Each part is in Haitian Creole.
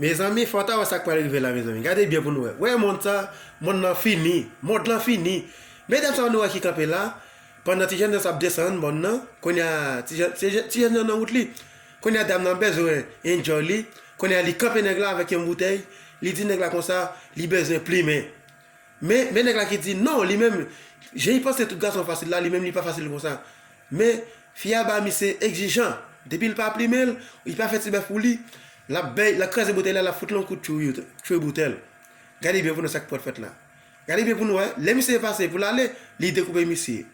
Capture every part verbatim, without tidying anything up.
Mezanmi, fò w ta wè sa k pral rive la, mezanmi. Gade byen pou nou wè. Wè mond sa, mond lan fini. Mond lan fini. Medam sa nou wè ki kanpe la, pandan ti jèn sa ap desann mòn nan, kounye a, ti jèn, ti jèn, ti jèn nan nan wout li. Kounye a, dam nan bezwen enjoy li. Kounye a, li kanpe nèg la avèk yon boutèy. Li di nèg la konsa, li bezwen plimen. Men, men nèg la ki di non, li menm, jan li panse tout gason fasil la, li menm li pa fasil konsa. Men, fi a ba misye egzijan. Depi l pa plimen l, li pa fè ti bèf pou li, l ap bay, l ap kraze boutèy la, l ap fout l yon kout tchouy, tchouy boutèy. Gade byen pou nou sa k pral fèt la. Gade byen pou nou wè. Lè misye pase pou l ale, li dekoupe misye.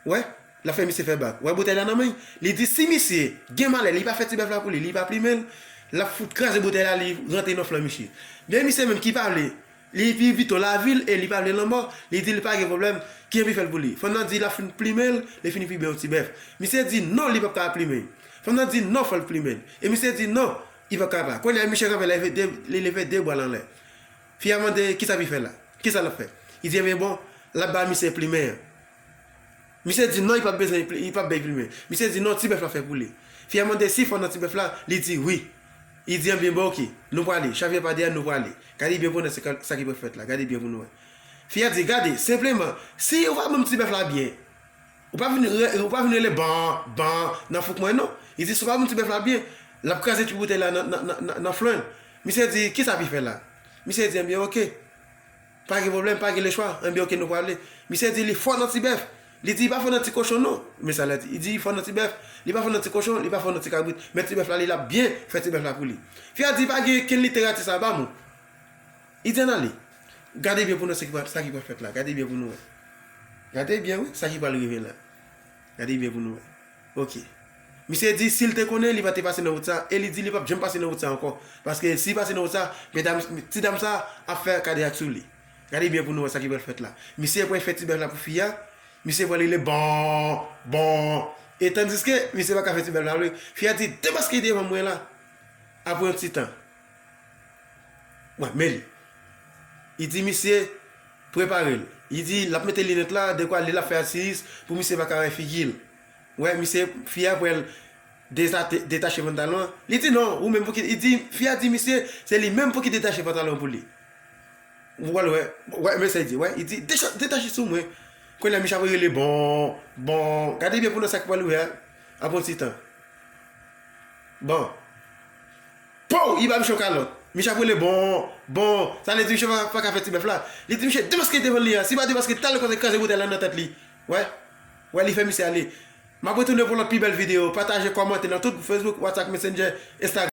Wè, l ap fè misye fè bak. Wè boutèy la nan men l. Li di si misye gen malè, li pa fè ti bèf la pou li, li pa plimen l, l ap fout kraze boutèy la, li rantre nan flanm misye. Men misye menm ki pa vle, li pi pito lavi l e li pa vle lanmò, li di li pa gen pwoblèm, ki anvi fè l pou li. Fanm nan di l ap fin plimen l, li fini plimen yon ti bèf. Misye di non, li p ap ka plimen. Fanm nan di non, fò l plimen l. E misye di non, li p ap ka pa. Kounye a, misye kanpe la, li leve de, li leve de bra l anlè. Fi a mande, kisa pou l fè la? Kisa l ap fè? Li di, ebyen bon, l ap ba misye plimen an. Misye di non, li p ap bezwen, li p ap bay plimen. Misye di non, ti bèf la fè pou li. Fi a mande si fò nan ti bèf la, li di wi. Li di, ebyen bon, oke, nou prale. Chavye pa dèyè, nou prale. Gade byen pou nou sa ki pral fèt la. Gade byen pou nou wè. Fi a di, gade, senpleman, si ou pa ban m ti bèf la byen, ou pa vin, ou pa vin rele ban, ban, nan fouk mwen non. Li di, si ou pa ban m ti bèf la byen, l ap kraze ti boutèy la nan, nan, nan, nan, nan flanm. Misye di, kisa pou l fè la? Misye di, ebyen, oke. Pa gen pwoblèm, pa gen lechwa. Ebyen, oke, nou prale. Misye di li fò nan ti bèf. Li di li pa fò nan ti kochon non. Men sa l di. Li di li fò nan ti bèf. Li pa fò nan ti kochon, li pa fò nan ti kabrit. Men ti bèf la, li l ap byen fè ti bèf la pou li. Fi a di pa gen kenn literati sa ba m ou. Li di ann ale. Gade byen pou nou sa ki pral, sa ki pral fèt la. Gade byen pou nou wè. Gade byen wi, sa ki pral rive la. Gade byen pou nou wè. Oke. Misye di si l te konnen, li pa te pase nan wout sa, e li di li p ap janm pase nan wout sa ankò. Paske si l pase nan wout sa, medam, ti dam sa ap fè kadeyak sou li. Gade byen pou nou wè sa ki pral fèt la. Misye pral fè ti bèf la pou fi a. Misye pral rele bon, bon. E tandiske misye pa ka fè ti bèf la vre, fi a di demaske devan mwen la. Apre yon ti tan. Wè, men li. Li di misye prepare l. Li di l ap mete linèt la, dekwa li l ap fè asiz pou misye pa ka wè figi l. Wè, misye, fi a pral dezate, detache pantalon an. Li di non, ou menm pou ki, li di, fi a di misye, se li menm pou ki detache pantalon an pou li. Ou pral wè, wè, men sa li di, wè, li di, "Decha-, detache sou mwen." Kounye a, misye ap rele bon, bon. Gade byen pou nou sa k pral rive a. Apre yon ti tan. Bon. Pow! Li ba misye yon kalòt. Misye ap rele bon, bon. Sa vle di misye pa, pa ka fè ti bèf la. Li di misye demaske devan li a. Si pa demaske, talè konsa kraze boutèy la nan tèt li. Wè. Wè, li fè misye ale. M ap retounen pou lòt pi bèl videyo. Pataje, kòmante nan tout Facebook, WhatsApp, Messenger, Instagram.